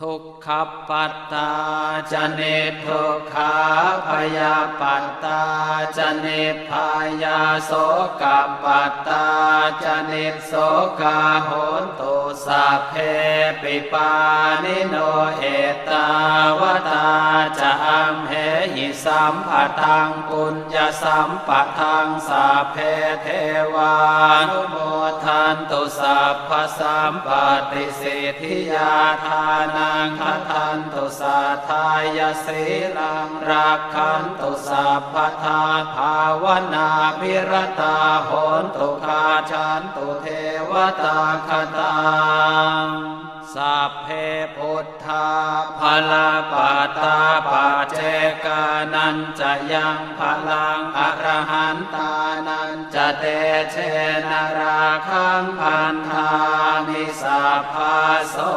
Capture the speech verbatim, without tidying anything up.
dukkhappattā ca niddukkhā, bhayappattā ca nibbhayā, sokappattā ca nissokā, hontu sabbepi pāṇino. Ettāvatā ca amhehi sambhataṃ puññasampadaṃ, sabbe devānumodantu sabbasampattisiddhiyā. Dānaṃ dadantu saddhāya, sīlaṃ rakkhantu sabbadā, bhāvanābhiratā hontu, gacchantu devatāgatā. Sabbe buddhā balappattā, paccekānañca yaṃ balaṃ, arahantānañca tejena, rakkhaṃ bandhāmi sabbaso.